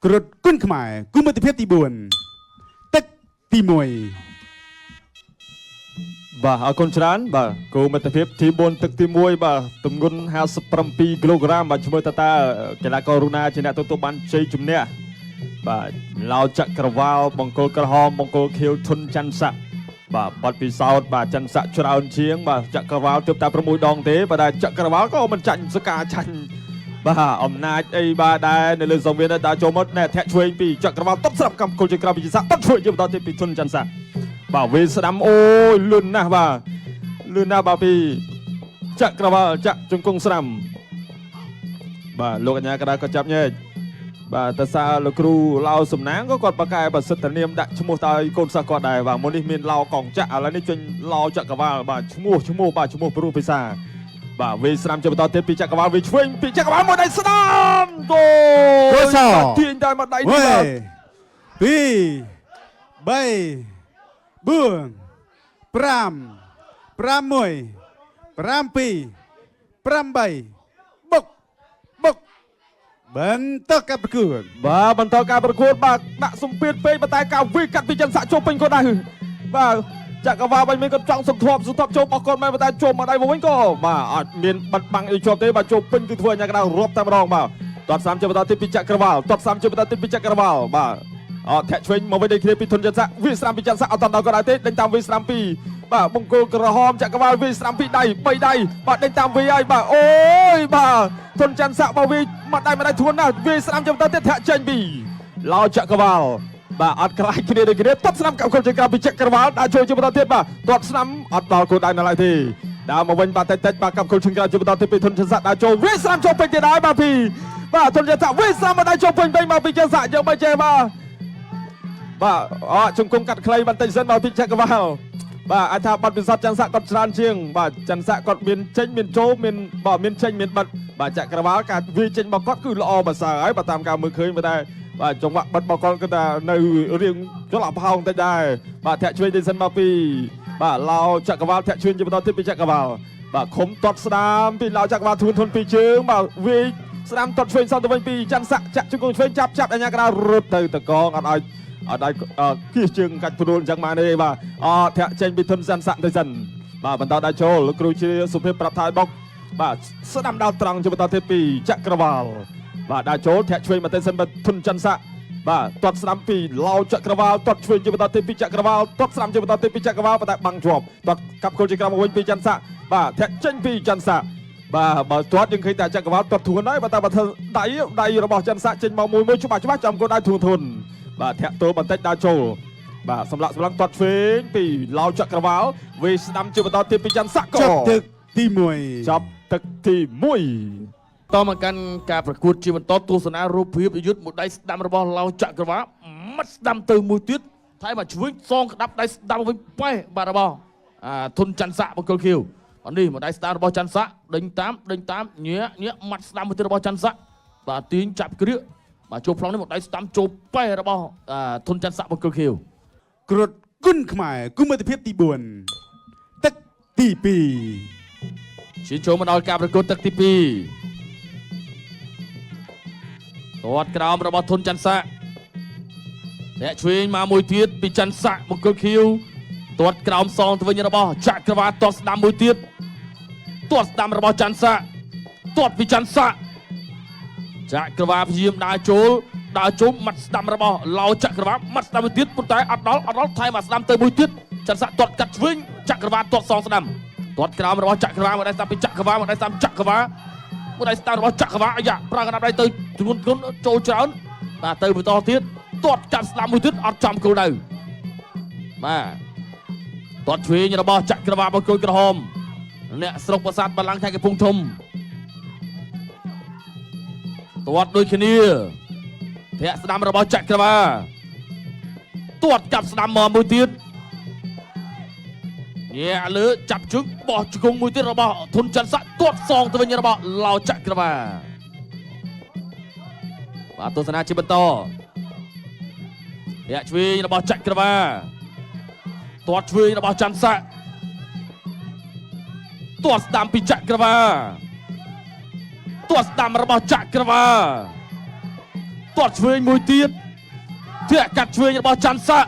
គ្រុឌគុណខ្មែរគូមិត្តភាពទី4ទឹកទី1 បាទអរគុណច្រើនបាទគូមិត្តភាពទី4ទឹកទី1បាទទម្ងន់57គីឡូក្រាមបាទឈ្មោះតើតើកីឡាកររូណាជាអ្នកទទួលបានជ័យជំនះបាទឡាវចក្រវាលបង្គោលក្រហមបង្គោលខៀវធុនច័ន្ទស័ក្តិបាទបទពិសោធន៍បាទច័ន្ទស័ក្តិច្រើនជាងបាទចក្រវាលទើបតែ6ដងទេបាទតែចក្រវាលក៏មិនចាញ់សកាចាញ់បាទអំណាចអីបាទដែរនៅលើសង្វៀនដែរចូលមកណែធាក់ឆ្វេងពីចក្រវាលតបស្រាប់កម្មគល់ជាក្រៅពីស័ក្តិតបឆ្វេងជាបន្តទៀតពីធុនច័ន្ទស័ក្តិ បាទវេស្ដាំអូយលឿនណាស់បាទលឿនណាស់បាទពីចក្រវាលចាក់ជង្គង់ស្ដាំបាទលោកអញ្ញាកដាក៏ចាប់ញែកបាទតើសារលោកគ្រូឡាវសំណាងក៏គាត់បកកែប្រសិទ្ធនាមដាក់ឈ្មោះតើឲ្យកូនសិស្សគាត់ដែរបាទមុននេះមានឡាវកងចាក់ឥឡូវនេះចេញឡាវចក្រវាលបាទឈ្មោះឈ្មោះបាទឈ្មោះព្រោះភាសាបាទវេស្ដាំជាបន្តទៀតពីចក្រវាលវេឆ្វេងពីចក្រវាលមួយដៃស្ដាំគោ គោស ទាញតែមួយដៃនេះបាទ 1 2 3 4 5 6 7 8បុកបុកបន្តការប្រកួត បាទបន្តការប្រកួតបាទដាក់សម្ពាធពេកប៉ុន្តែការវាយកាត់ពីច័ន្ទស័ក្តិចូលពេញគាត់ដែរបាទចក្រវាលវិញមានគាត់ចង់សន្ធាប់សន្ធាប់ចូលរបស់គាត់មែនប៉ុន្តែចូលមកដៃមកវិញក៏បាទអត់មានបិទបាំងអីជាប់ទេបាទចូលពេញគឺធ្វើឲ្យញ៉ាំកណ្ដាលរាប់តែម្ដងបាទទាត់សាមជាបន្តទៀតពីចក្រវាលទាត់សាមជាបន្តទៀតពីចក្រវាលបាទអត់ធាក់ឆ្វេងមកវិញដូចគ្នាពីធុនច័ន្ទស័ក្តិវាស្រាំពីច័ន្ទស័ក្តិអត់តដល់គាត់ដែរទេដេញតាមវាស្រាំពីបាទបង្គោលក្រហមចក្រវាលវាស្រាំពីដៃ3ដៃបាទដេញតាមវាហើយបាទអូយបាទធុនច័ន្ទស័ក្តិមកវាមកដៃមកដៃធួនណាស់វាស្រាំជាបន្តទៀតធាក់ចេញពីឡោចក្រវាលបាទអត់ខ្លាចគ្នាដូចគ្នាទាត់ស្នាមកគុលជាក្រៅពីចក្រវាលដាក់ចូលជាបន្តទៀតបាទទាត់ស្នាមអត់ដល់គោលដៅនៅឡើយទេដើរមកវិញបាទតិចតិចបាទកគុលជើងក្រៅជាបន្តទៀតពីធុនច័ន្ទស័ក្តិដាក់ចូលវាស្រាំចូលពេញទៀតហើយបាទពីបាទធុនច័ន្ទស័ក្តិវាស្រាំមកដៃចូលពេញវិញមកពីច័ន្ទស័ក្តិយកមកចេះបាទ បាទអជង្គង់កាត់ខ្លីបន្តិចសិនមកពីចក្រវាលបាទអាចថាបាត់ពិសោធន៍ច័ន្ទស័ក្តិគាត់ច្រើនជាងបាទច័ន្ទស័ក្តិគាត់មានចេញមានចូលមានបាទមានចេញមានបិទបាទចក្រវាលការវាយចេញរបស់គាត់គឺល្អប្រសើរហើយបាទតាមការមើលឃើញបាទតែបាទចង្វាក់បិទរបស់គាត់គឺថានៅរៀងចលប្រហោងតិចដែរបាទធាក់ឆ្វេងតិចសិនមកពីបាទឡោចក្រវាលធាក់ឆ្វេងជាបន្តទៀតពីចក្រវាលបាទខុំទាត់ស្ដាមពីឡោចក្រវាលធួនធួនពីជើងបាទវាយស្ដាមទាត់ឆ្វេងសងទៅវិញពីច័ន្ទស័ក្តិចាក់ជង្គង់ឆ្វេងចាប់ចាប់អញ្ញាកដាលរត់ទៅតកងអត់ឲ្យ អត់ឲ្យគៀសជើងកាច់ព្រួលអញ្ចឹងបានទេបាទអធាក់ចេញពីធុនសិនសាក់ទៅសិនបាទបន្តដល់ចូលលោកគ្រូជាសុភាពប្រាប់ថាឲ្យបុកបាទស្ដាំដល់ត្រង់ជាបន្តទៀតពីចក្រវាលបាទដល់ចូលធាក់ឆ្វេងមកទៅសិនបាទធុនច័ន្ទស័កបាទទាត់ស្ដាំពីឡោចក្រវាលទាត់ឆ្វេងជាបន្តទៀតពីចក្រវាលទាត់ស្ដាំជាបន្តទៀតពីចក្រវាលប៉ុន្តែបាំងជាប់ទាត់កាប់គល់ជាក្រោមមកវិញពីច័ន្ទស័កបាទធាក់ចេញពីច័ន្ទស័កបាទបើទាត់យើងឃើញតែចក្រវាលទាត់ធួនហើយបើតែបើធ្វើដៃដៃរបស់ច័ន្ទស័កចេញមកមួយមួយច្បាស់ច្បាស់ចំគោលដៅធួនធួន បាទធាក់ទល់បន្តិចដើរចូលបាទសម្លាក់សម្លឹងទាត់ឆ្វេងពីឡៅចក្រវាលវេស្ដាំជាបន្តទៀតពីច័ន្ទស័ក្តិ ច ក ប់ទឹកទី1 ចប់ទឹកទី1 តមកកាន់ការប្រកួតជាបន្តទស្សនារូបភាពយុទ្ធមួយដៃស្ដាំរបស់ឡៅចក្រវាមាត់ស្ដាំទៅមួយទៀតថែមកឆ្វេងសងក្តាប់ដៃស្ដាំវិញប៉េះបាទរបស់អាធុនច័ន្ទស័ក្តិបង្គោលខៀវបាទនេះមួយដៃស្ដាំរបស់ច័ន្ទស័ក្តិដេញតាមដេញតាមញាក់ញាក់មាត់ស្ដាំមួយទៀតរបស់ច័ន្ទស័ក្តិបាទទាញចាប់គ្រៀកបាទចូលប្លង់នេះមួយដៃស្ដាំចូលប៉េះរបស់អាធុនច័ន្ទស័ក្តិបង្គោលខៀវ គ្រុឌគុណខ្មែរគូមិត្តភាពទី4ទឹកទី2 ឈានចូលមកដល់ការប្រកួតទឹកទី2ទាត់ក្រោមរបស់ធុនច័ន្ទស័ក្តិអ្នកឆ្វេងមកមួយទៀតពីច័ន្ទស័ក្តិមង្គលខៀវទាត់ក្រោមសងទៅវិញរបស់ចក្រវាទាត់ស្ដាំមួយទៀតទាត់ស្ដាំរបស់ច័ន្ទស័ក្តិទាត់ពីច័ន្ទស័ក្តិចក្រវាព្យាយាមដើរចូលដើរចូលមាត់ស្ដាំរបស់ឡៅចក្រវាមាត់ស្ដាំមួយទៀតប៉ុន្តែអត់ដល់អត់ដល់ថែមមកស្ដាំទៅមួយទៀតច័ន្ទស័ក្តិទាត់កាត់ឆ្វេងចក្រវាទាត់សងស្ដាំ ទាត់ក្រោមរបស់ចក្រវាមកដែរស្ដាប់ពីចក្រវាមកដែរស្ដាប់ចក្រវាមកដែរស្ដាប់របស់ចក្រវាអាយ៉ាប្រើកណ្ដាប់ដៃទៅធ្ងន់ធ្ងន់ចូលច្រើនបាទទៅបន្តទៀតទាត់ចាប់ស្ដាំមួយទៀតអត់ចំគោលដៅបាទទាត់ឆ្វេងរបស់ចក្រវាបង្គោលក្រហមអ្នកស្រុកប្រាសាទបល្ល័ង្កខេត្តកំពង់ធំទាត់ដូចគ្នាធាក់ស្ដាំរបស់ចក្រវាទាត់ចាប់ស្ដាំមកមួយទៀត ញាក់លើចាប់ជើងបោះជង្គង់មួយទៀតរបស់ធុនច័ន្ទស័ក្តិទាត់សងទៅវិញរបស់ឡៅចក្រវាបាទទស្សនាជាបន្តញាក់ឆ្វេងរបស់ចក្រវាទាត់ឆ្វេងរបស់ច័ន្ទស័ក្តិទាត់ស្ដាំពីចក្រវាទាត់ស្ដាំរបស់ចក្រវា ទាត់ឆ្វេងមួយទៀតធាក់កាត់ឆ្វេងរបស់ច័ន្ទស័ក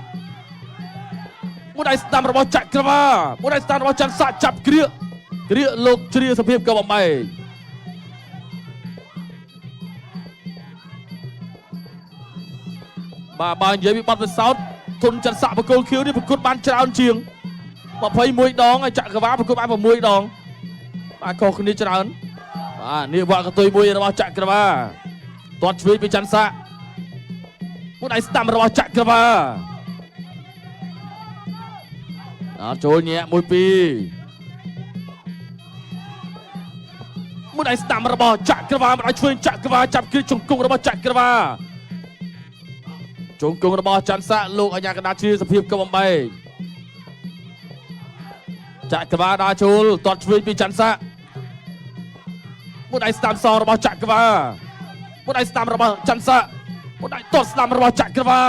មួយដៃស្ដាំរបស់ចក្រវាមួយដៃស្ដាំរបស់ច័ន្ទស័កចាប់គ្រៀកគ្រៀកលោកជ្រាសភាពក៏បំបែកបាទបើនិយាយពីបទពិសោធន៍ធុនច័ន្ទស័កបកគលខៀវនេះប្រកួតបានច្រើនជាង21ដងហើយចក្រវាប្រកួតបាន6ដងបាទខុសគ្នាច្រើនបាទនេះវ៉ាក់កតុយមួយរបស់ចក្រវាទាត់ឆ្វេងពីច័ន្ទស័កមួយដៃស្ដាំរបស់ចក្រវាអត់ចូលញាក់មួយពីរមួយដៃស្ដាំរបស់ចក្រវាមួយដៃឆ្វេងចក្រវាចាប់គ្រីជង្គង់របស់ចក្រវាជង្គង់របស់ច័ន្ទស័កលោកអញ្ញាកណ្ដាលជ្រាសភាពក៏បំបែកចក្រវាដើរចូលទាត់ឆ្វេងពីច័ន្ទស័កមួយដៃស្ដាំសងរបស់ចក្រវាមួយដៃស្ដាំរបស់ច័ន្ទស័កមួយដៃទាត់ស្ដាំរបស់ចក្រវា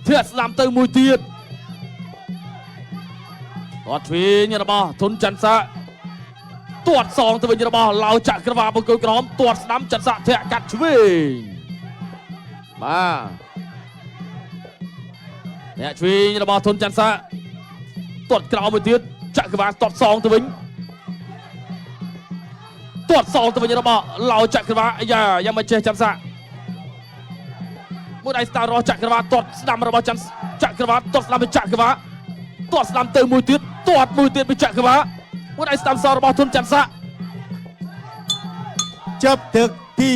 ធាក់ស្ដាំទៅមួយទៀតទាត់ឆ្វេងរបស់ធុនច័ន្ទស័កទាត់សងទៅវិញរបស់ឡាវចក្រវាបង្គោលក្រហមទាត់ស្ដាំច័ន្ទស័កធាក់កាត់ឆ្វេងបាទអ្នកឆ្វេងរបស់ធុនច័ន្ទស័កទាត់ក្រោមមួយទៀតចក្រវាទាត់សងទៅវិញទាត់សងទៅវិញរបស់ឡាវចក្រវាអាយ៉ាយ៉ាងមិនចេះច័ន្ទស័កមួយដៃស្ដាំរបស់ចក្រវាទាត់ស្ដាំរបស់ច័ន្ទចក្រវាទាត់ស្ដាំពីចក្រវាទាត់ស្ដាំទៅមួយទៀតទាត់មួយទៀតពីចក្រវាមួយដៃស្ដាំសងរបស់ធុនច័ន្ទស័ក ចាប់ទឹកទី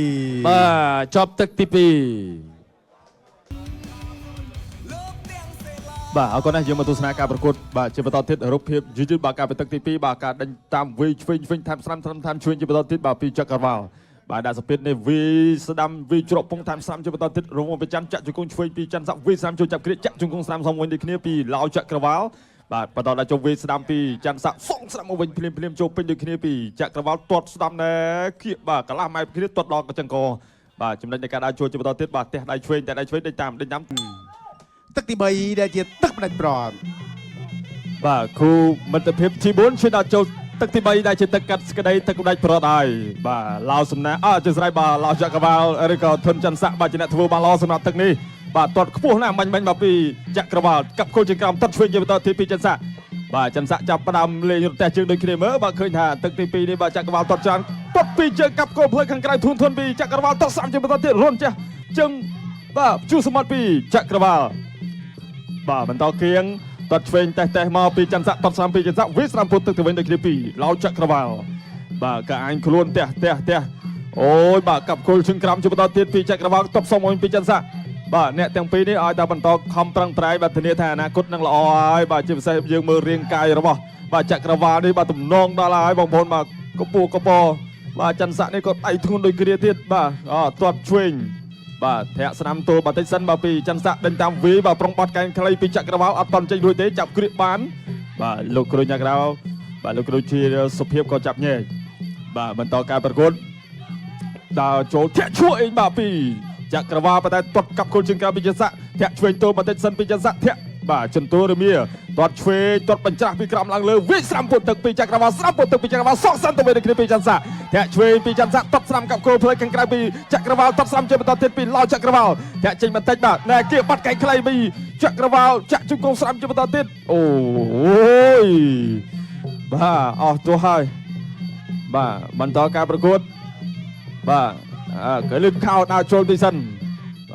2 បាទចប់ទឹកទី2 បាទអរគុណណាស់យើងមកទស្សនាការប្រកួតបាទជាបន្តទៀតរូបភាពយឺតៗបាទការប្រទឹកទី2បាទការដេញតាមវីឆ្វេងឆ្វេងថែមស្រាំស្រាំថែមឆ្វេងជាបន្តទៀតបាទពីចក្រវាលបាទដាក់សពិតនេះវីស្ដាំវីជ្រកពងថែមស្រាំជាបន្តទៀតរងប្រច័នចាក់ជង្គង់ឆ្វេងពីច័ន្ទស័កវីស្រាំចូលចាប់គ្រាចាក់ជង្គង់ស្រាំសំវិញដូចគ្នាពីឡាវចក្រវាលបាទបន្តដល់ចូលវីស្ដាំពីច័ន្ទស័កសុងស្ដាំមកវិញភ្លាមភ្លាមចូលពេញដូចគ្នាពីចក្រវាលទាត់ស្ដាំណែគៀកបាទកន្លះម៉ែត្រគ្នាទាត់ដល់កញ្ចឹងកបាទចំណុចនៃការដើរចូលជាបន្តទៀតបាទផ្ទះដៃឆ្វេងតែដៃឆ្វេងដេញតាមដេញតាម ទឹកទី3ដែលជាទឹកផ្ដាច់ប្រត់ បាទគូមិត្តភាពទី4ឈានដល់ចូលទឹកទី3ដែលជាទឹកកាត់ស្ក្តីទឹកផ្ដាច់ប្រត់ហើយបាទឡាវសំណាអអជាស្រ័យបាទឡាវចក្រវាលឬក៏ធុនច័ន្ទស័កបាទជាអ្នកធ្វើបានល្អសម្រាប់ទឹកនេះបាទទាត់ខ្ពស់ណាស់បាញ់បាញ់មកពីចក្រវាលកាប់គល់ជាក្រោមទាត់ឆ្វេងជាបន្តទី2ច័ន្ទស័កបាទច័ន្ទស័កចាប់ផ្ដើមលេងរទេះជើងដូចគ្នាមើលបាទឃើញថាទឹកទី2នេះបាទចក្រវាលទាត់ច្រើនទាត់ពីជើងកាប់គល់ផ្លូវខាងក្រៅធុនធុនពីចក្រវាលទាត់ស្ដាំជាបន្តទៀតរុនចេះជើងបាទជួសមុទ្រពីចក្រវាល បាទបន្តគៀងទាត់ឆ្វេងតេះតេះមកពីច័ន្ទស័កទាត់ស្រាំពីច័ន្ទស័កវាស្រាំពុតទឹកទៅវិញដូចគ្នាពីឡៅចក្រវាលបាទកាអាញខ្លួនទះទះទះអូយបាទកាប់គល់ជើងក្រោមជាបន្តទៀតពីចក្រវាលតបសុំមកពីច័ន្ទស័កបាទអ្នកទាំងពីរនេះឲ្យតែបន្តខំប្រឹងប្រែងបាទធានាថាអនាគតនឹងល្អហើយបាទជាពិសេសយើងមើលរាងកាយរបស់បាទចក្រវាលនេះបាទទំនងដល់ហើយបងប្អូនបាទកពស់កពបាទច័ន្ទស័កនេះក៏ដៃធ្ងន់ដូចគ្នាទៀតបាទអទាត់ឆ្វេង បាទធាក់ស្នាមទល់បន្តិចសិនបាទពីច័ន្ទស័កដេញតាមវីបាទប្រុងបាត់កែងខ្លីពីចក្រវាលអត់តន់ចេញរួចទេចាប់គ្រៀកបានបាទលោកគ្រូញ៉ាក្រៅបាទលោកគ្រូជាសុភាពក៏ចាប់ញែកបាទបន្តការប្រកួតដើរចូលធាក់ឈួរអេងបាទពីចក្រវាលប៉ុន្តែទាត់កាប់គល់ជើងក្រៅពីច័ន្ទស័កធាក់ឆ្វេងទល់បន្តិចសិនពីច័ន្ទស័កធាក់បាទចន្ទរមៀទាត់ឆ្វេងទាត់បញ្ច្រាស់ពីក្រោមឡើងលើវាយស្រាំពុតទឹកពីចក្រវាលស្រាំពុតទឹកពីចក្រវាលសក់សិនទៅវិញដូចគ្នាពីច័ន្ទស័កធាក់ឆ្វេងពីច័ន្ទស័កទាត់ស្រាំកាប់គល់ផ្លូវខាងក្រៅពីចក្រវាលទាត់ស្រាំជាបន្តទៀតពីឡោចក្រវាលធាក់ចេញបន្តិចបាទណែគៀបាត់កែងខ្លីពីចក្រវាលចាក់ជង្គង់ស្រាំជាបន្តទៀតអូយបាទអស់ទោះហើយបាទបន្តការប្រកួតបាទអើកលឹកខោដើរចូលទីសិន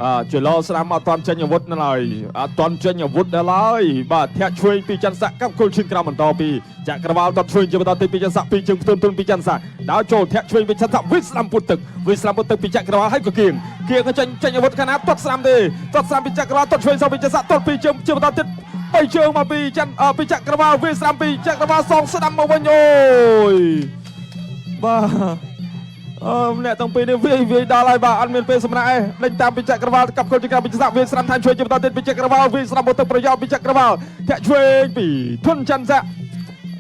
បាទជឡស្រាំអត់ទាន់ចេញអាវុធនៅឡើយអត់ទាន់ចេញអាវុធនៅឡើយបាទធាក់ឆ្វេងពីច័ន្ទស័កកាប់គល់ឈានក្រោមបន្តពីចក្រវាលតត់ឆ្វេងជាបន្តទីពីច័ន្ទស័កពីជើងផ្ទុនទុនពីច័ន្ទស័កដើរចូលធាក់ឆ្វេងពីច័ន្ទស័កវិស្រាំពុតទឹកវិស្រាំពុតទឹកពីចក្រវាលហើយក៏គៀងគៀងក៏ចេញចេញអាវុធខាងណាទាត់ស្រាំទេទាត់ស្រាំពីចក្រវាលទាត់ឆ្វេងសងពីច័ន្ទស័កទាត់ពីជើងជាបន្តទៀតបីជើងមកពីច័ន្ទពីចក្រវាលវិស្រាំពីចក្រវាលសងស្ដាំមកវិញអូយបាទ អឺអ្នកទាំងពីរនេះវាយវាយដល់ហើយបាទអត់មានពេលសម្រាប់ឯងដេញតាមពីចក្រវាលកាប់គល់ចក្រពីសាក់វាយស្រាំថែមជួយជាបន្តទៀតពីចក្រវាលវាយស្រាំមកទៅប្រយោជន៍ពីចក្រវាលធាក់ឆ្វេងពីធុនច័ន្ទស័ក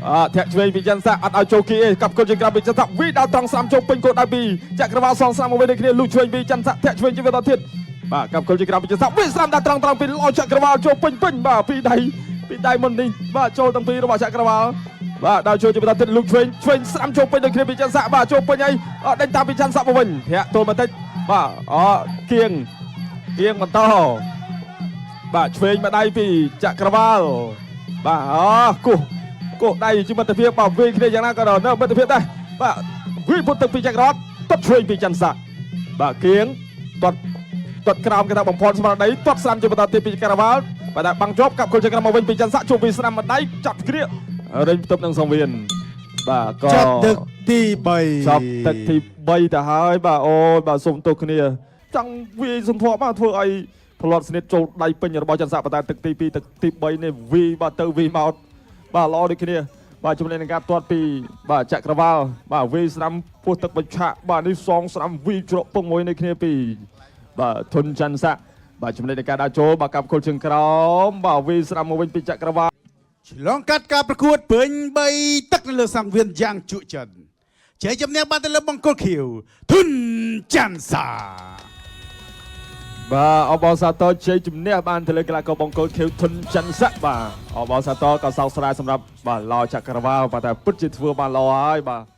អធាក់ឆ្វេងពីច័ន្ទស័កអត់ឲ្យចូលគីទេកាប់គល់ចក្រពីច័ន្ទស័កវាយដល់ត្រង់ស្រាំចូលពេញគោលដៅពីចក្រវាលសងស្រាំមកវិញដូចគ្នាលូកឆ្វេងពីច័ន្ទស័កធាក់ឆ្វេងជាបន្តទៀតបាទកាប់គល់ចក្រពីច័ន្ទស័កវាយស្រាំដល់ត្រង់ត្រង់ពីលោចក្រវាលចូលពេញពេញបាទពីដៃពីដៃមុននេះបាទចូលទាំងពីររបស់ចក្រវាលបាទដល់ចូលជាបន្តទៀតលូកឆ្វេងឆ្វេងស្រាំចូលពេញដូចគ្នាពីច័ន្ទស័កបាទចូលពេញហើយដេញតាមពីច័ន្ទស័កមកវិញធាក់ទល់បន្តិច បាទអគៀងគៀងបន្តបាទឆ្វេងម្ដាយពីចក្រវាលបាទអគោះគោះដៃជាមិត្តភាពបាទវាយគ្នាយ៉ាងណាក៏ដោយនៅមិត្តភាពដែរបាទវាយពុតទឹកពីចក្រវ៉ាល់ទាត់ឆ្វេងពីច័ន្ទស័កបាទគៀងទាត់ទាត់ក្រោមគេថាបំផន់ស្មារតីទាត់ស្រាំជាបន្តទៀតពីចក្រវ៉ាល់បាទតែបាំងជាប់កាប់គល់ចក្រមកវិញពីច័ន្ទស័កជួបពីស្រាំម្ដាយចាប់គ្រារេញផ្ទប់នឹងសង្វៀនបាទក៏ ចប់ទឹកទី3 ចប់ទឹកទី3ទៅហើយបាទអូយបាទសុំទោសគ្នាចង់វាយសន្ធាប់បាទធ្វើឲ្យផ្លត់ស្នៀតចូលដៃពេញរបស់ច័ន្ទស័កប៉ុន្តែទឹកទី2ទឹកទី3នេះវីបាទទៅវីមកបាទល្អដូចគ្នាបាទជំនាញនឹងការទាត់ពីបាទចក្រវាលបាទវីស្រាំពោះទឹកបច្ឆាក់បាទនេះសងស្រាំវីជ្រក់ពងមួយនេះគ្នាពីបាទធុនច័ន្ទស័កបាទជំនាញในការដើរចូលបាទកាប់គល់ជើងក្រោមបាទវីស្រាំមកវិញពីចក្រវាល ឆ្លងកាត់ការប្រកួតពេញ3ទឹកនៅលើសង្វៀនយ៉ាងជក់ចិត្តជ័យជំនះបានទៅលើបង្គោលខៀវធុនច័ន្ទសា បាទអបអរសាទរជ័យជំនះបានទៅលើកីឡាករបង្គោលខៀវធុនច័ន្ទស័កបាទអបអរសាទរក៏សោកស្ដាយសម្រាប់បាទឡោចក្រវាលបាទតែពិតជាធ្វើបានល្អហើយបាទ។